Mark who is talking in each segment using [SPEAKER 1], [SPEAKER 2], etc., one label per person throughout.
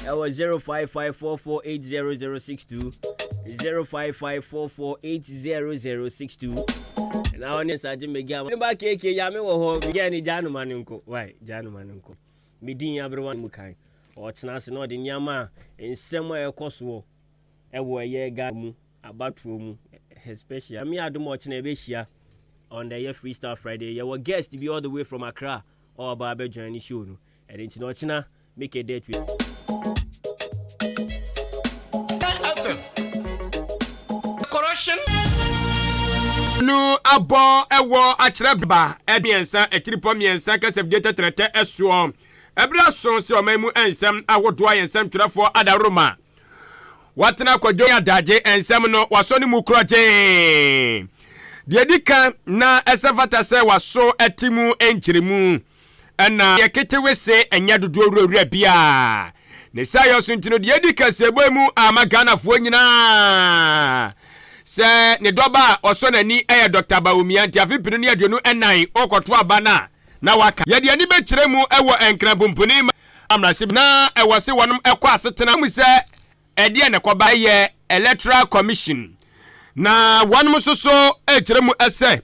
[SPEAKER 1] Ɛwɔ 0554480062, 0554480062. Na ɔne nsagye megi ama ne ba keke yame wɔ hɔ megi ne gya anoma ne nko wai gya anoma ne nko medin aberewa mu kan ɔtena ase na ɔde nneɛma a nsɛm a ɛkɔ soɔ ɛwɔ ɛyɛ Ghana mu abatoɔ mu, especially me adom ɔkyena ɛbɛhyia on the ɛyɛ Freestyle Friday. Yɛwɔ guest bi all the way from Accra, ɔba abɛjoin ne show no. Ɛde nti na ɔkyena make a date with
[SPEAKER 2] FM. Corruption.
[SPEAKER 3] No abɔ ɛwɔ akyerɛ ba 3 akyiripɔ 3 kasafidie tɛtrɛtɛ ɛsoɔ ɛberɛ aso sɛ ɔman mu nsɛm ahodoɔ a yɛn nsɛmtwerɛfoɔ adaworoma watena akwadwo adagye nsɛm no wasɔ ne mu korɔgyee deɛ di ka na ɛsɛ fata sɛ waso ɛte mu nkyerɛmu ɛna yɛkete se ɛnyɛ dodoɔ wurawura biaa ne sa yɛ so. Nti no deɛ di ka sɛbɔ mu ama Ghanafoɔ nyinaa sɛ ne dɔba a ɔsɔ n'ani ɛyɛ Dr. Bawumia. Nti afe 2024 ɔkɔto aba no a na waka yɛde ani bɛkyerɛ mu ɛwɔ Nkranpomponi mmarahyɛ na ɛwɔ se wɔnom ɛkɔ asetena mu sɛ ɛdeɛ ne kɔba yɛ Electoral Commission na wɔnom nso so ɛkyerɛ mu ɛsɛ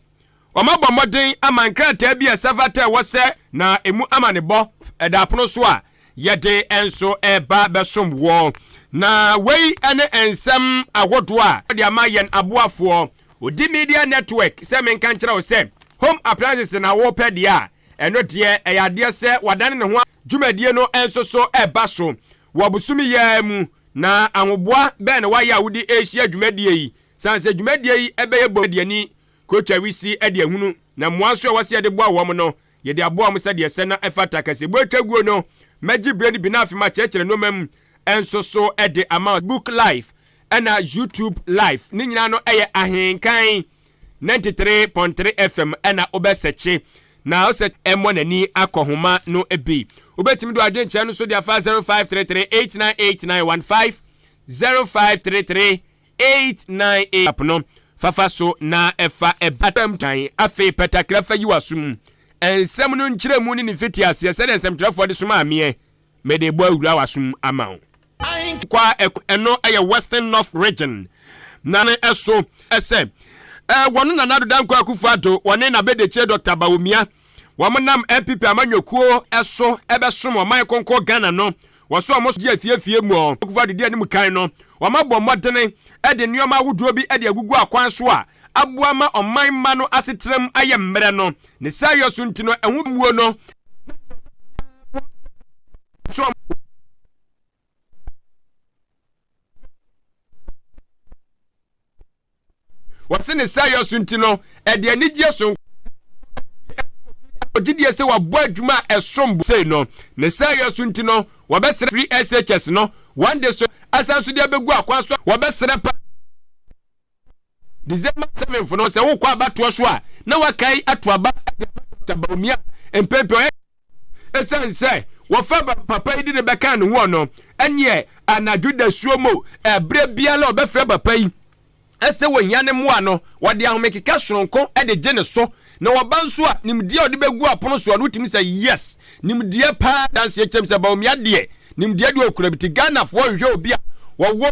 [SPEAKER 3] wɔn abɔ mmɔden ama nkrataa bi a ɛsɛ fata ɛwɔ sɛ na emu ama ne bɔ ɛda apono so a yɛde nso ɛba bɛsom wɔ. Na wei ne nsɛm ahodoɔ a wɔde ama yɛn aboafoɔ Odi Media Network sɛ menka nkyerɛ wo sɛ home appliances na wɔpɛ deɛ a, ɛno deɛ ɛyɛ adeɛ sɛ wadane ne ho. Dwumadie no nso so ɛba so wɔ bosomi yɛa mu na ahoboa bɛn na wayɛ a wode ɛrehyia dwumadie yi, san sɛ dwumadie yi ɛbɛyɛ bɔ deɛ kotwa wisi ɛde ahunu na mmoa nso a wɔsɛ yɛde boa wɔn no, yɛde aboa wɔn sɛdeɛ sɛ na ɛfata kɛse bo atwa guo no. Mɛgye bere no bi na afei ma kyerɛkyerɛ nneɛma mu ɛnso so ɛde ama book live ɛna YouTube live ne nyinaa no ɛyɛ Ahenkan 93.3 FM ɛna wobɛsɛkye na wosɛ ɛmmɔ n'ani akɔ homa no bi. Wobɛtumi de adwenkyerɛ no so de afa 0533 898915, 0533 898 no fafa so na ɛfa ɛba tan. Afei pɛtakra fa yi w'asom nsɛm no nkyerɛ mu ne ne mfiti aseɛ sɛdeɛ nsɛmtwerɛfoɔ de soma ameɛ mede bɔ awura w'asom ama wo kwa. Ɛno ɛyɛ Western North Region na ne ɛso ɛsɛ wɔno Nana Addo Dankwa Akufo Addo wɔne n'abɛdekyire Dr. Bawumia wɔn nam NPP amanyɔkuo ɛso ɛbɛsom ɔman konko Ghana no. Wɔso ɔmo gye afiefie mu ɔ Akufo Addo di anim kan no, wɔn abɔ mmɔdene ɛde nneɛma ahodoɔ bi ɛde agugu akwan so a aboa ma ɔman mma no asetenam ayɛ mmerɛ no ne saa yɛ so. Nti no ɛho muo no so. Wɔse ne saa yɛ so nti no ɛde anigyeɛ so gyidie sɛ wabɔ adwuma a ɛsom bo sei no. Ne saa yɛ so nti no wɔbɛsrɛ free SHS no one day so asan so de abɛgu akwan so. Wɔbɛsrɛ pa December 7 no sɛ wokɔ abatoɔ so a na wakae ato aba de ama Dr. Bawumia mpɛmpɛ ɔyɛ ɛsiane sɛ wɔfa papa yi de ne bɛka ne ho no ɛneɛ anadwo da suo mu ɛberɛ biara ɔbɛfrɛ papa yi ɛsɛ wɔhia ne mmoa no, wɔde ahomekeka soronko de gye ne so na wɔba nso a nimdeɛ a ɔde bɛgu apono soɔ no wotumi sɛ yes, nimdeɛ paa danseɛ kyɛm sɛ Bawumia deɛ nimdeɛ deɛ ɔkura bi te. Ghanafoɔ hwehwɛ obi a wɔwɔ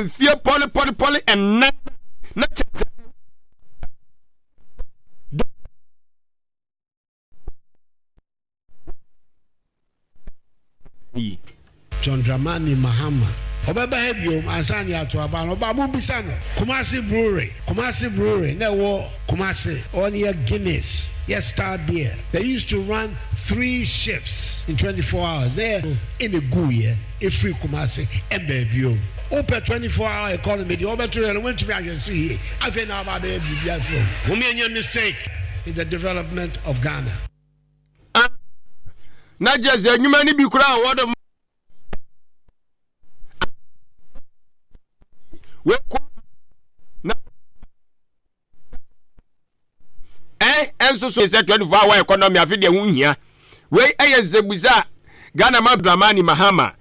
[SPEAKER 3] mfie pɔlepɔlepɔle 4 na kyerɛ sɛ yi.
[SPEAKER 4] John Dramani Mahama ɔbɛba ha biom ansa ne ato aba no. Ɔba mo bisa no Kumasi Brewery, Kumasi Brewery na ɛwɔ Kumasi, ɔne yɛ Guinness, yɛ Star beer. They used to run three shifts in 24 hours na yɛ ɛna gu yɛ efiri Kumasi ɛmbɛɛ biom. Wopɛ 24 hour economy deɛ ɔbɛto yɛ no, wɔntumi ahwɛ so yie. Afei na ɔba abɛyɛ biribi afiri hɔ. Wɔn yɛ mistake in the development of Ghana.
[SPEAKER 3] Na kyerɛ sɛ nnwuma no bi koraa a wɔde wekɔ na nso so sɛ 24 hour economy afe deɛ ho hia. Wei yɛ nsɛmbusa a Ghana man Dramani Mahama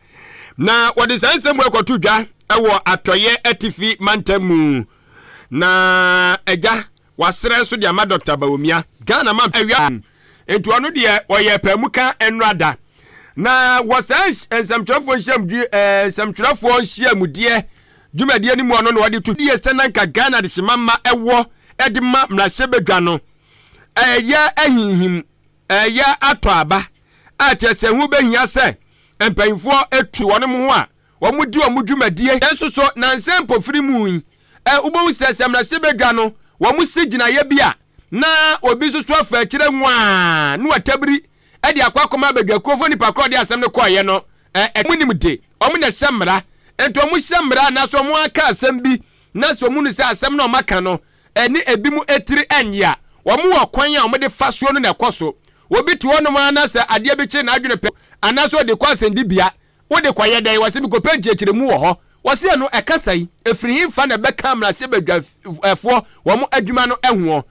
[SPEAKER 3] na wɔde saa nsɛm wei kɔto dwa wɔ atɔeɛ atifi mantam mu na agya wasrɛ nso de ama Dr. Bawumia Ghana man awia nti ɔno deɛ ɔyɛ paamuka nnora da na wɔ saa nsɛmtwerɛfoɔ nhyiam nsɛmtwerɛfoɔ nhyiamudeɛ dwumadie no mu ɔno na ɔde to deɛ sɛ na nka Ghana de hyema ma ɛwɔ de ma mmarahyɛbadwa no ɛyɛ ahinhim ɛyɛ atɔ aba a kyerɛ sɛ ho bɛhia sɛ mpanyinfoɔ tu wɔn ho a wɔn di wɔn dwumadie. Nanso so nansa mpofiri mu yi ɛ wobɛhu sɛ sɛ mmarahyɛbadwa no wɔn si gyinaeɛ bi a na obi nso so afa akyire nwaa na watabiri de akɔ akɔma abadwakuofoɔ nipa korɔ de asɛm no kɔɔeɛ no ɛ ɛ nim de wɔn na ɛhyɛ mmara nti wɔn hyɛ mmara anaasɛ wɔn aka asɛm bi na sɛ wɔn nu sɛ asɛm na wɔn aka no ɛne ebinom tiri nnye a, wɔwɔ kwan a wɔde fa soɔ no na ɛkɔ so. Obi te hɔnom ara na sɛ adeɛ bi kyere n'adwene pɛ, anaasɛ ɔde kɔ asɛnnibea, wode kɔyɛ dɛn? Wɔse mekɔpɛ nkyerɛkyerɛmu wɔ hɔ. Wɔse ɛno ɛka sɛn? Ɛfiri hefa na ɛbɛka mmarahyɛbadwafoɔ wɔn adwuma no hoɔ?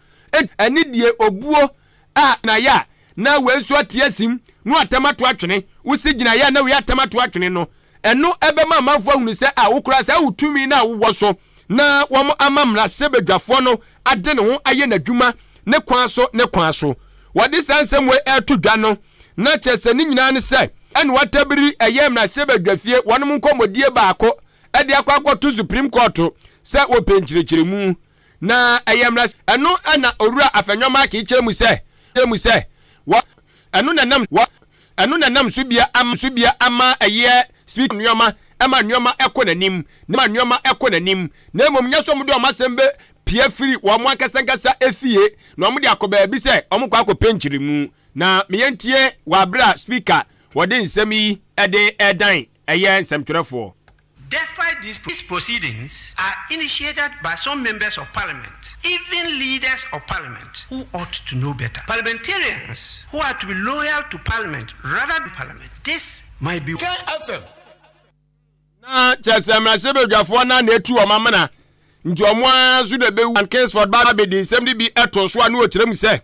[SPEAKER 3] Anidie, obuo a na yɛ a na wei nso ate asim na watam ato atwene, wosi gyinaeɛ a na wei atam ato atwene no, ɛno ɛbɛma amanfoɔ ahunu sɛ a wokura saa wo tumi no a wowɔ so na wɔn ama mmarahyɛbadwafoɔ no ade ne ho ayɛ n'adwuma ne kwan so ne kwan so. Wɔde saa nsɛm wei ɛreto dwa no, na kyerɛ sɛ ne nyinaa ne sɛ ɛna watabiri ɛyɛ mmarahyɛbadwafie wɔnom nkɔmmɔdie baako ɛde akɔ akɔto Supreme Court sɛ wɔpɛ nkyerɛkyerɛmu. Na ɛyɛ mmara. Ɛno na Owura Afenyo-Markin kyerɛ mu sɛ, mu sɛ, wɔ, ɛno na ɛnam, wɔ, ɛno na ɛnam so bia ama, so bia ama ɛyɛ Speaker nneɛma, ɛma nneɛma ɛkɔ n'anim, ma nneɛma ɛkɔ n'anim, na mmom nyɛ sɛ wɔde wɔn asɛm bɛ pia firi wɔn ankasa ankasa efie na wɔde akɔ baabi sɛ wɔn kɔ akɔpɛ nkyeremu. Na meyɛntie wɔ abere a Speaker wɔde nsɛm yi ɛde ɛdan ɛyɛ nsɛmtwerɛfoɔ.
[SPEAKER 2] Despite these proceedings are initiated by some members of parliament, even leaders of parliament who ought to know better. Parliamentarians who are to be loyal to parliament rather than parliament. This might be. FM.
[SPEAKER 3] Na kyerɛ sɛ mmarahyɛbadwafoɔ no na etu wɔn amena nti wɔn ara nso na ɛbɛwu. Kingsford ba abɛdi nsɛm no bi ɛto so a na wɔkyerɛ mu sɛ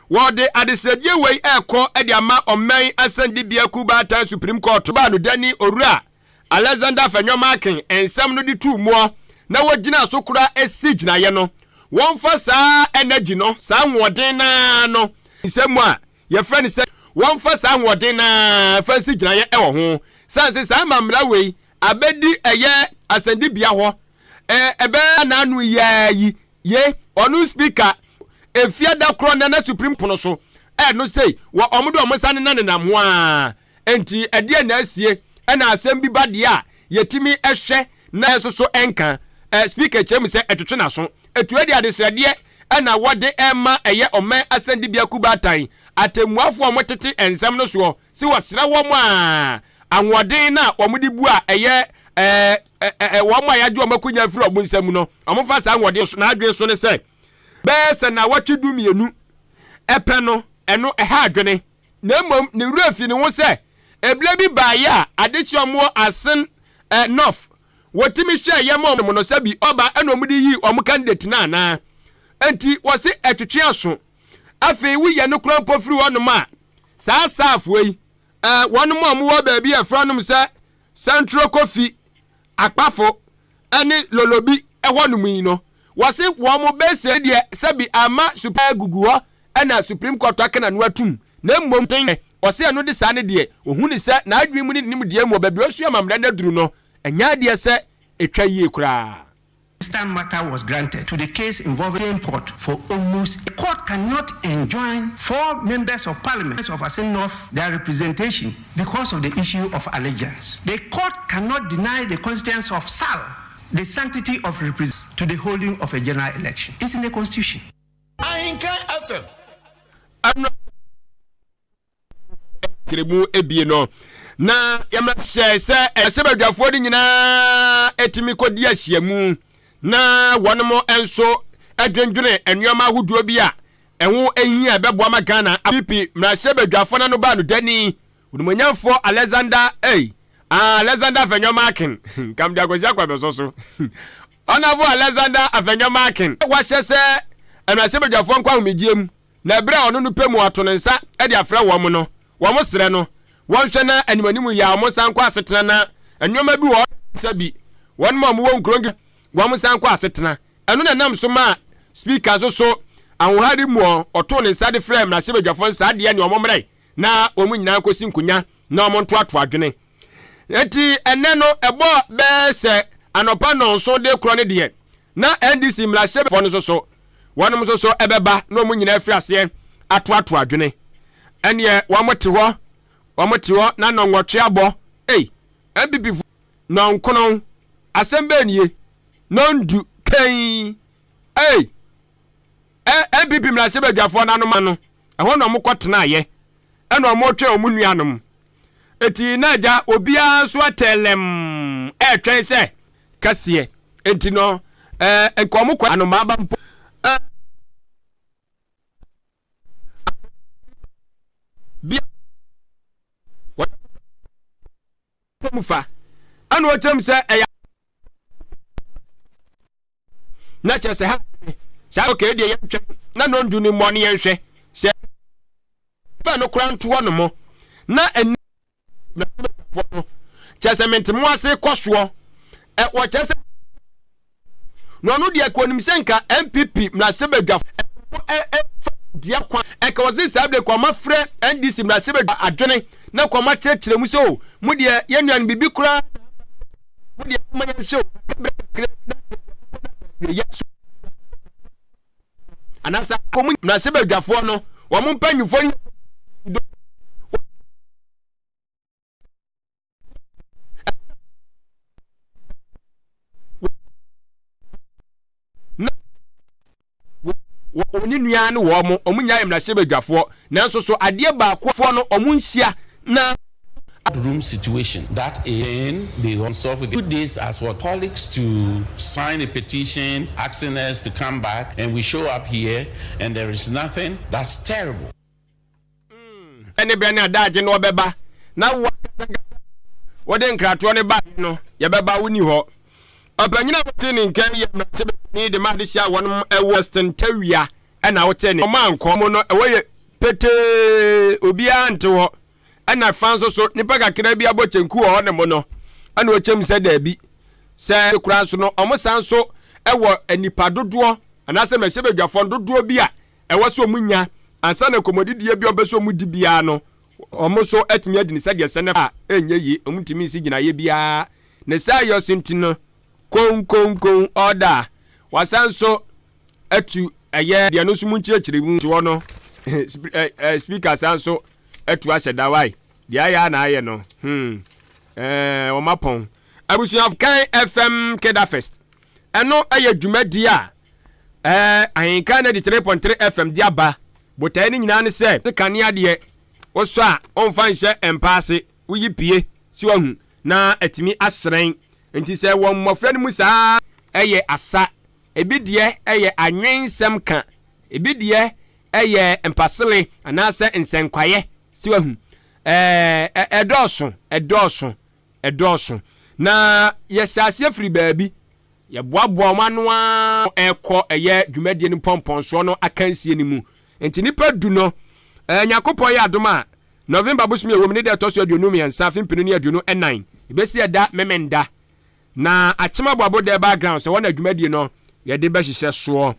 [SPEAKER 3] wɔde adesrɛdeɛ wei ɛrekɔ de ama ɔman asɛnnibea kubaatan Supreme Court baa no dani owura Alexander Afenyo-Markin nsɛm no de too muɔ na wɔgyina so koraa si gyinaeɛ no, wɔmfa saa energy no, saa ahoɔden no ara no, nsɛm mu a yɛfrɛ no sɛ wɔmfa saa ahoɔden no ara fa nsi gyinaeɛ wɔ ho, sane sɛ saa amammerɛ wei abɛdi ɛyɛ asɛnnibea hɔ ɛbɛyɛ n'ano yi ara yi Ye, ɔno speaker efiada korɔ nana supreme pono so ɛno sei wɔ ɔmo de ɔmo nsa nena nenam ho aa nti ɛdeɛ na asie ɛna asɛm bi ba deɛ a yɛtumi ɛhwɛ na ɛsoso ɛnka ɛ speaker kyerɛ mu sɛ ɛtwetwe n'aso ɛtua de adesrɛdeɛ ɛna wɔde ɛma ɛyɛ ɔman asɛndibea kubaatan atɛmmuafoɔ a ɔmo tete nsɛm no soɔ se wɔsrɛ wɔn a ahoɔden no a wɔde bu a ɛyɛ ɛɛ ɛɛ wɔn a yɛagye wɔn akonnwa afiri wɔn nsam no, wɔmfa saa ahoɔden so. N'adwene so ne sɛ bɛyɛ sɛ nnawɔtwe 12 ɛpɛ no, ɛno ɛha adwene. Na mmom ne werɛ fi ne ho sɛ ebile bi baeɛ a adehye wɔn wɔ Asen ɛ North wɔtumi hwɛɛ yɛ ma wɔn no sɛ bi ɔba ɛna wɔn de yii wɔn candidate no anaa. Enti wɔse ɛtwetwe aso. Afei woyɛ no koraa mpo firi hɔnom a, saa saafoɔ yi, eh, wɔnom a wɔwɔ baabi a ɛfrɛ nom sɛ Central Kofi, Akpafo, ne Lolobi hɔnom yi no, wɔse wɔn bɛsɛ deɛ sɛbi ama Supreme gugu hɔ ɛna Supreme Court aka n'ano atum, na mmom ɔse ɛno de saa ne deɛ, ɔhu ne sɛ n'adwene mu ne ne nimdeɛ mu wɔ baabi a ɔsua amammerɛ no aduru no, ɛnyɛ adeɛ sɛ ɛtwa yie koraa.
[SPEAKER 2] Instant matter was granted to the case involving import for almost. The court cannot enjoin four members of parliament of Assin North their representation because of the issue of allegiance. The court cannot deny the constituents of SAL the sanctity of representation to the holding of a general election. It's in the constitution. Ahinkan FM.
[SPEAKER 3] Nkyerɛmu ebien no, na yɛma hyɛe sɛ ɛsɛ badwafoɔ no nyinaa tumi kɔdi ahyiamu na wɔnom nso dwendwene nneɛma ahodoɔ bi a ɛho hia ɛbɛboa ma Ghana. PP mmarahyɛ badwafoɔ no ano baa no dani onimonyamfoɔ Alexander ei ah, Alexander Afenyo Markin nkam de akwasi akɔ abɛsɔ so Honorable Alexander Afenyo Markin wahyɛ sɛ mmarahyɛ badwafoɔ nkɔ ahomegyeɛ mu. Na ɛberɛ a ɔno no pɛ mu ato ne nsa de afrɛ wɔn no, wɔn srɛ no, wɔnhwɛ na animanim yɛ a wɔn nsan nkɔ asetena na nneɛma bi wɔ hɔ sɛ bi wɔn a wɔwɔ nkuro nketewa wɔn nsan nkɔ asetena. Ɛno na ɛnam so maa Speaker nso so ahohare mu ɔtoo ne nsa de frɛɛ mmarahyɛbadwafoɔ no saa deɛ ne wɔn mmrɛ na wɔn nyinaa nkɔsi nkonya na wɔn ntoatoa adwene. Enti ɛnnɛ no ɛbɔ bɛyɛ sɛ anɔpa nnɔnson de korɔ no deɛ na NDC mmarahyɛbadwafoɔ no nso so wɔnom nso so ɛbɛba na wɔn nyinaa afiri aseɛ atoatoa adwene. Ɛneɛ wɔn te hɔ wɔn te hɔ na nnɔnwɔtwe abɔ ei NPP foɔ nnɔnkono asɛm bɛn nie nnɔndu kɛn ei NPP mmarahyɛbadwafoɔ no anoma no ɛhɔ na wɔn kɔ tenaeɛ ɛna wɔn retwɛn wɔn nuanom Eti na agya obiara nso atɛlɛm ɛretwɛn sɛ kɛseɛ. Enti no ɛɛ nka wɔn kɔ anomaa ba mpo ɛɛ bia wɔn mu fa ɛna ɔkyerɛ mu sɛ ɛyɛ na kyerɛ sɛ ha saa okay deɛ yɛntwɛn na nondu no mmɔ ne yɛnhwɛ sɛ fɛ no koraa nto hɔ nom na ɛnɛ no kyerɛ sɛ mente mo ase kɔ soɔ ɛ wɔkyerɛ sɛ na ɔno deɛ kɔ onim sɛ nka npp mmarahyɛbadwa deɛ kwan ɛka wɔse saa bere kɔ ɔma frɛ ndc mmarahyɛbadwa adwene na kɔ ɔma kyerɛkyerɛ mu sɛ o mo deɛ yɛn nuanom biribi koraa mo deɛ mo ma yɛnhwɛ o bere kakra na yɛ so anaasɛ wɔn mmarahyɛbadwafoɔ no wɔn mpanyinfoɔ no na wɔn ne nua ne wɔn wɔn nyinaa yɛ mmarahyɛbadwafoɔ nanso so adeɛ baakofoɔ no wɔn nhyia na
[SPEAKER 5] room situation that in they consult with two days as for colleagues to sign a petition asking us to come back and we show up here and there is nothing that's terrible.
[SPEAKER 3] Ɛne berɛ ne adaagye no ɔbɛba na wo ankasa wode nkratoɔ no baeɛ no yɛbɛba wo ni hɔ. Ɔpanyin a wote ne nka yi yɛ mmarahyɛbadwani de ma adehye a wɔnom ɛwɔ Western Tawia ɛna wote ne ɔmo ankɔ mo no ɛwɔ yɛ petee obiara nte hɔ ɛna fa nso so nipa kakra bi abɔ kyenku wɔ hɔ ne mo no ɛna ɔkyɛm sɛ daabi sɛ kora nso no ɔmo san so ɛwɔ nipa dodoɔ anaasɛ mmarahyɛbadwafoɔ dodoɔ bi a ɛwɔ sɛ wɔn nya ansa na nkɔmmɔdidie bi a wɔpɛ sɛ wɔn di biara no, wɔn nso atumi adi no sɛdeɛ ɛsɛ no a ɛnyɛ yie, wɔn ntumi nsi gyinaeɛ biara. Ne saa yɔ so nti no, konkonkon ɔda a wasan nso atu ɛyɛ deɛ no nso mu nkyerɛkyerɛmu hɔ no speaker san nso atu ahyɛ da wae deɛ ayɛ a na ayɛ no hmm ɛɛ wɔn apɔn abusua kan fm kedafest ɛno ɛyɛ dwumadie a Ɛɛ, Ahenka 93.3 FM de aba. Botae no nyinaa ne sɛ, kanea deɛ, wosɔ a, womfa nhyɛ mpa ase, woyi pue, so wahu, na atumi ahyerɛn. Nti sɛ wɔ mmɔfra no mu saa yɛ asa, ebi deɛ yɛ anwensɛm ka, ebi deɛ yɛ mpasele anaasɛ nsɛnkwaeɛ, so wahu. Ɛɛ, ɛdɔɔso, ɛdɔɔso, ɛdɔɔso. Na yɛhyɛ aseɛ firi baabi. Yɛboaboa wɔn ano ara rekɔ ɛyɛ dwumadie no mpɔmpɔnsoɔ no akansie no mu. Nti nnipa du no, eh, Nyankopɔn yɛ adom a, November bosome a ɛwɔ mu ne da ɛtɔ so 23, afe 2024, ɛbɛsi ɛda Memenda. Na Akyem Aboabo Durbar Grounds, ɛhɔ na dwumadie no yɛde bɛhyehyɛ soɔ.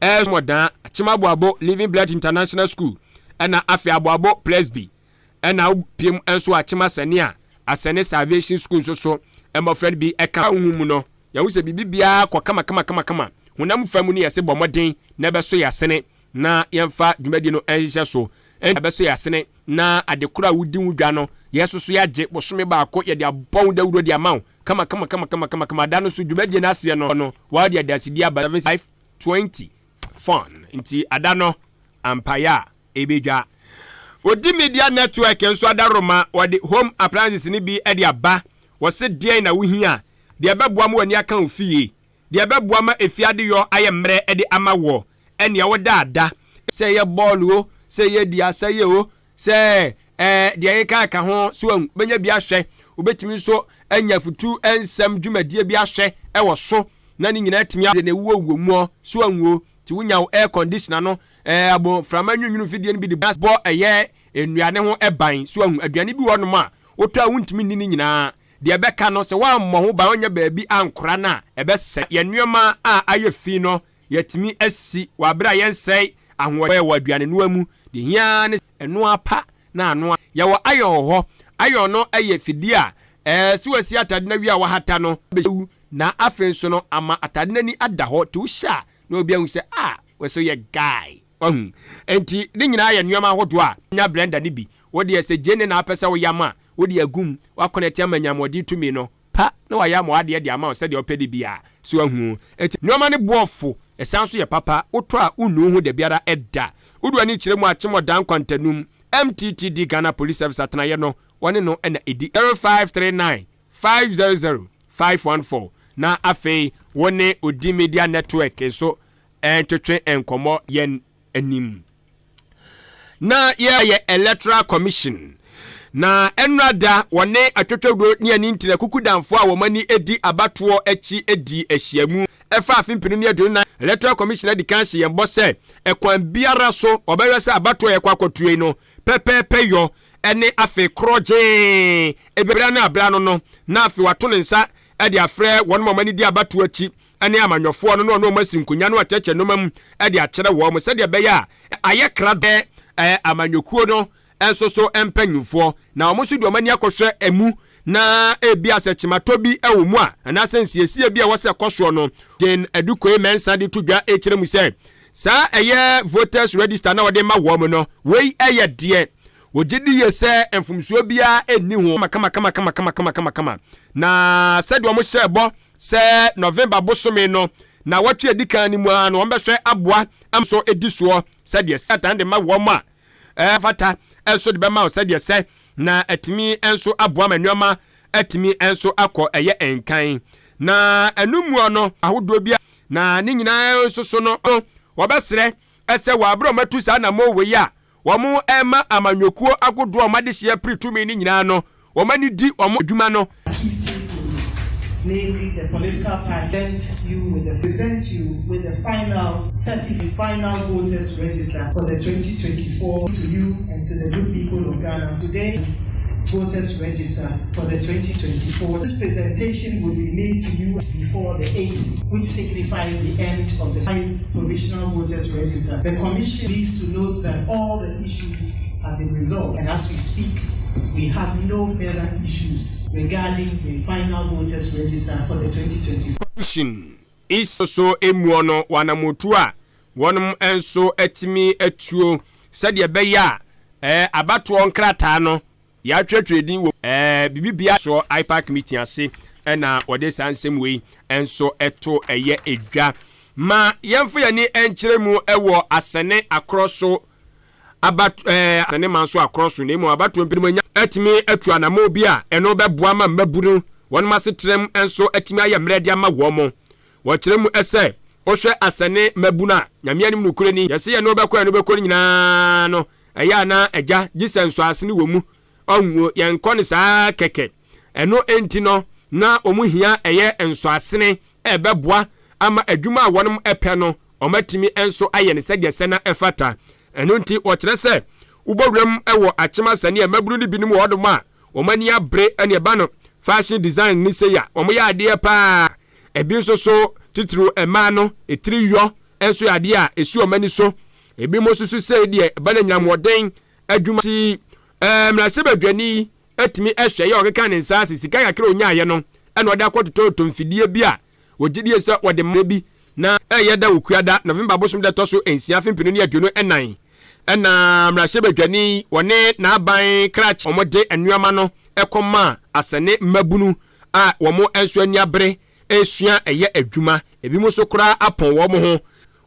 [SPEAKER 3] Eh, Mɔdaa, Akyem Aboabo Living Blood International School, ɛna afei Aboabo Presby. Ɛna wopiem nso akyem asɛne a asɛne Salvation School nso so mmɔfra no bi ka ho mu no, yɛhu sɛ biribi biara kɔ kama kama kama kama. Honam fa mu no yɛse bɔ mmɔden na ɛbɛso yɛn asene na yɛmfa dwumadie no nhyehyɛ so. Ɛbɛso yɛn asene na ade korɔ a wodi ho dwa no yɛn nso so yɛagye bosome baako yɛde abɔ ho dawuro de ama wo kama kama kama kama kama kama. Da no so dwumadie no aseɛ no no wɔde adansedie aba 75 20 fun nti ada no ampaeɛ a Ebedwa. Odi Media Network nso adaworoma, wɔde home appliances no bi de aba. Wɔse deɛn na wohia? Deɛ ɛbɛboa ma w'ani aka wo fie, deɛ ɛbɛboa ma efie adeyɔ ayɛ mmerɛ de ama woɔ, ɛnea woda ada. Sɛ ɛyɛ bɔɔl o, sɛ ɛyɛ di asɛyɛ o, sɛ ɛɛ deɛ ɛkeka ka ho, so wahu, wobɛnya bi ahwɛ. Wobɛtumi nso anya afutu nsɛm dwumadie bi ahwɛ wɔ so, na ne nyinaa atumi adeɛ na ɛwuo wuo muɔ, so wahu o. Nti wonya wo air conditioner no, ɛɛ abo mframa nwunwunu mfidie no bi de bɔ ɛyɛ nnuane ho ban. So ahu aduane bi wɔ hɔnom a wotɔ a wontumi nni ne nyinaa. Deɛ ɛbɛka no, sɛ woammɔ ho ban, woannya baabi ankora no a, ɛbɛsɛe. Yɛn nneɛma a ayɛ fi no, yɛatumi asi wɔ abere a yɛnsɛe ahoɔden wɔ aduanenoa mu. Deɛ ɛhia ara ne sɛ ɛnoa pa na anoa. Yɛwɔ iron wɔ hɔ. Iron no yɛ fidie a ɛɛ sɛ woasi atade no awie a woahata no, bɛwu na afei nso no ama atade no ani ada hɔ. Nti wohyɛ a na obi ahu sɛ ah, wo so yɛ guy. Wahu? Enti ne nyinaa yɛ nneɛma ahodoɔ a nya blender no bi. Wo deɛ sɛ gyeene na wopɛ sɛ woyam a, wode agu mu, woakɔnɛte ama nyamoɔden tumi no pa na wayam w'adeɛ de ama wo sɛdeɛ wopɛ no biara. So wahu? Enti nneɛma no boɔ fo, ɛsan nso yɛ papa, wotɔ a wonnu wo ho dabiara da. Wode w'ani kyerɛ mu a, Kyemɔdan Kwantanum, MTTD Ghana Police Service atenaeɛ no, wɔne no na ɛdi. 0539 500 514 na afei wo ne Odi Media Network nso ntwetwe nkɔmmɔ yɛn anim. Na yɛyɛ Electoral Commission na ɛnora da wɔne atwotwawuro ne ani ntina kukudamfoɔ a wɔn ani di abatoɔ akyi di ahyiamu ɛfa afe 2024. Electoral Commission adi kan ahyɛ yɛn bɔ sɛ ɛkwan biara so wɔbɛhwɛ sɛ abatoɔ a yɛkɔ akɔtoɔ yi no pɛpɛɛpɛ yɔ ne afei korɔgyee ebia no abere ano no na afei wato ne nsa de afrɛ wɔn ma wɔn ani di abatoɔ akyi ne amanyɔfoɔ no na ɔne wɔn asi nkonnwa no akyerɛkyerɛ nneɛma mu de akyerɛ wɔn sɛdeɛ ɛbɛyɛ a ayɛ krado amanyɔkuo no nso so mpanyinfoɔ na wɔn nso de wɔn ani akɔhwɛ emu na ebi asɛ kyematɔ bi wɔ mu a anaasɛ nsiesie bi a ɛwɔ sɛ ɛkɔ soɔ no. Jane Adukoe Mensah de to dwa kyerɛ mu sɛ saa ɛyɛ voters register na wɔde ma wɔn no, wei ɛyɛ deɛ wɔgye di yie sɛ mfomsoɔ biara nni ho kama na sɛdeɛ wɔn hyɛ bɔ sɛ November bosome no na wɔtwe adi kan no mu ara no, wɔbɛhwɛ aboa am so di soɔ sɛdeɛ Satan de ma wɔn a ɛfata nso de bɛma wo sɛdeɛ sɛ na atumi nso aboa ma nneɛma atumi nso akɔ ɛyɛ nkan. Na ɛno muɔ no ahodoɔ bi na ne nyinaa nso so no, wɔbɛsrɛ sɛ wɔ aberɛ a wɔatu saa anammɔn wei a wɔn rema amanyɔkuo agodoɔ a wɔn adehyeɛ pere tumi no nyinaa no, wɔn ani di wɔn adwuma no.
[SPEAKER 6] Key stakeholders, namely the political party present you with the present you with the final certificate final voters register for the 2024 to you and to the good people of Ghana today voters register for the 2024. This presentation will be made to you before the 8th, which signifies the end of the first provisional voters register. The commission pleased to note that all the issues have been resolved, and as we speak, we have no further issues regarding the final voters register for the 2024.
[SPEAKER 3] Commission is so emuo no wɔ anamotuo a wɔnom nso atumi atuo sɛdeɛ ɛbɛyɛ a ɛɛ abatoɔ nkrataa no yɛatwerɛtwerɛ din wɔ ɛɛ biribi soɔ. IPAC meeting ase ɛna wɔde saa nsɛm wei nso ɛto ɛyɛ edwa. Ma yɛmfa yɛni nkyerɛ mu ɛwɔ asɛne akorɔ so abat ɛɛ asɛne ma nso akorɔ so na emu abatoɔ mpirim anya atumi atu anamɔ bi a ɛno bɛboa ma mmabunu wɔn asetenam nso atumi ayɛ mmerɛ de ama wɔn mo. Wɔkyerɛ mu ɛsɛ wohwɛ asɛne mmabunu a, Nyame anim nokorɛ ni, yɛse yɛne wobɛkɔ, yɛne wobɛkɔ no nyinaa no, ɛyɛ a na agya gye sɛ nsɔase no wɔ mu ɔnwuo, yɛnkɔ no saa kɛkɛ. Ɛno nti no na wɔn hia ɛyɛ nsɔasene a ɛbɛboa ama adwuma a wɔn pɛ no wɔn atumi nso ayɛ no sɛdeɛ ɛsɛ na ɛfata. Ɛno nti wɔkyerɛ sɛ wobɔ wuram wɔ Akyem Asɛne a mmabunu no binom wɔ hɔnom a wɔn ani abere ɛne ɛba no fashion design ne sei a wɔn yɛ adeɛ paa. Ebi nso so, titiriw mmaa no, etiri yɔ nso yɛ adeɛ a esi wɔn ani so. Ebinom nso so sei deɛ ɛba no anyinamhoɔden adwuma ti. Ɛɛ mmarahyɛbadwani yi atumi ahwɛ yɛ ɔkeka ne nsa ase sika kakra a onyaeɛ no ɛna ɔde akɔtotɔtotɔ mfidie bi a wɔgye die sɛ wɔde ma bi na ɛyɛ da Okuada, November bosom da ɛtɔ so nsia afe 2024 ɛna mmarahyɛbadwani wɔne n'aban krakye wɔde nneɛma no kɔmaa asɛne mmabunu a wɔn nso ani abere resua ɛyɛ adwuma. Ebinom nso koraa apɔn wɔn ho.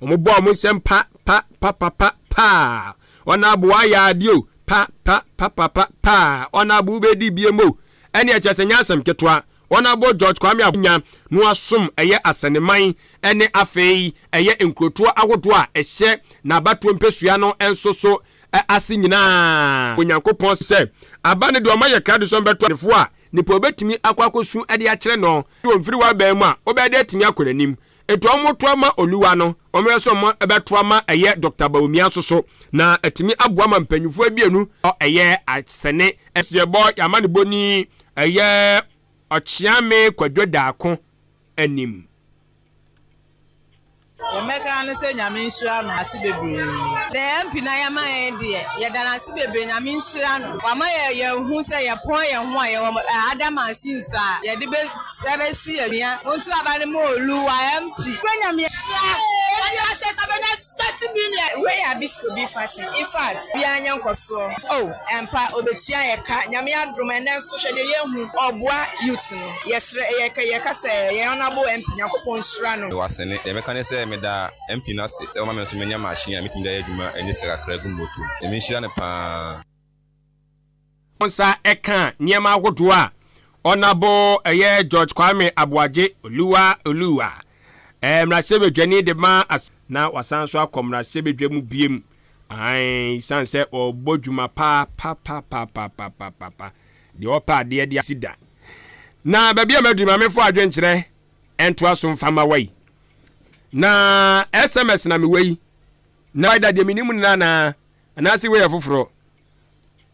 [SPEAKER 3] Wɔbɔ wɔn nsam pa pa pa pa pa paa. Ɔnabo ayɛ adeɛ o. Pa pa pa pa pa paa. Ɔnabo wobɛdi biem o. Ɛne ɛkyɛ sɛ nyɛ asɛm ketewa. Ɔnabo George Kwame Abunya no asom ɛyɛ asɛneman ne afei ɛyɛ nkurotoɔ ahodoɔ a ɛhyɛ n'abatoɔ mpɛsua no nso so ase nyinaa. Onyankopɔn sɛ aba no deɛ ɔma yɛ krado sɛ ɔmbɛto adefoɔ a nipa obɛtumi akɔ akɔsu de akyerɛ no. Wɔ mfiri w'abɛn mu a, wobɛyɛ dɛ atumi akɔ n'anim. Enti wɔn to ama Oluwa no, wɔn yɛ sɛ wɔn bɛto ama ɛyɛ Dr. Bawumia nso so, na atumi aboa ma mpanyinfoɔ abienu ɛyɛ asɛne. Ɛsiɛbɔ Yamanebɔni ɛyɛ Ɔkyeame Kwadwo Daako anim.
[SPEAKER 7] Deɛ mɛka ara ne sɛ Nyame nhyira no ase bebree. Deɛ MP no ayɛ ama yɛn deɛ, yɛda no ase bebree, Nyame nhyira no. Wama yɛ yɛhu sɛ yɛpɔn yɛn ho a, yɛwɔ other machines a yɛde bɛ bɛsi adua. Monto aba no ma Oluwa MP. Kura Nyame ahyira. Eti ɔsɛ sɛ bɛnya 30 million. Wei yɛ Abisco bi fashion infact biaa nyɛ nkɔsoɔ oh ampa obetua yɛ ka Nyame adom ɛnɛ nso hwɛ deɛ yɛhu ɔboa youth no yɛsrɛ yɛka yɛka sɛ yɛn honourable MP Nyankopɔn nhyira no.
[SPEAKER 8] Mewɔ asene. Deɛ mɛka ne sɛ meda MP no ase sɛ wama me nso manya machine a mɛtumi de ayɛ adwuma anya sika kakra agu me bɔtɔ mu. Nyame nhyira no paa.
[SPEAKER 3] Nsa ka nneɛma ahodoɔ a Honourable ɛyɛ George Kwame Aboagye Oluwa Oluwa ɛɛ mmarahyɛbadwani de ma as. Na wasan nso akɔ mmarahyɛbadwa mu biem ae san sɛ ɔrebɔ dwuma paa papapapapapapa deɛ ɔpɛ adeɛ de asi da. Na baabi a maduru ma memfa adwenkyerɛ ntoa so mfa ma wa yi. Na SMS na mewɔ yi. Na da deɛ menim no anaa anaasɛ wei yɛ foforɔ.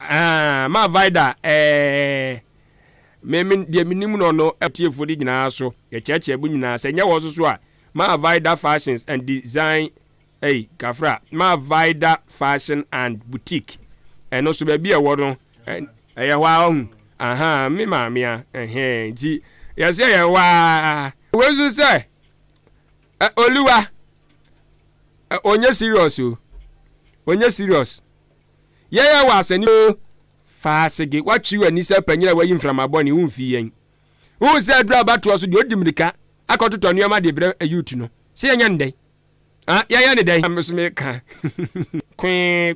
[SPEAKER 3] Ah, ma Vida, eh, me, me, deɛ menim no no, atiefoɔ de nyinaa so, yɛkyerɛkyerɛ mu nyinaa, sɛ nyɛ wɔ so so a, ma Vida Fashions and Design, ei, kafra, ma Vida Fashion and Boutique, ɛno so baabi a ɛwɔ no, ɛyɛ hɔ a ɔhu, aha, me maame a, ɛhɛn, nti, yɛsɛ ɛyɛ hɔ a, wei nso sɛ, Oluwa, ɔnyɛ serious o, ɔnyɛ serious. Yɛyɛ wɔ asani o. Fa asege woatwi w'ani sɛ panyin a wayi mframa bɔne wo mfi yɛn. Wohu sɛ aduru abatoɔ so deɛ ɔdi mmirika akɔtotɔ nneɛma de brɛ youth no. Sɛ yɛnyɛ no dɛn? Ah, yɛyɛ no dɛn? Me so meka. Kwee kwee.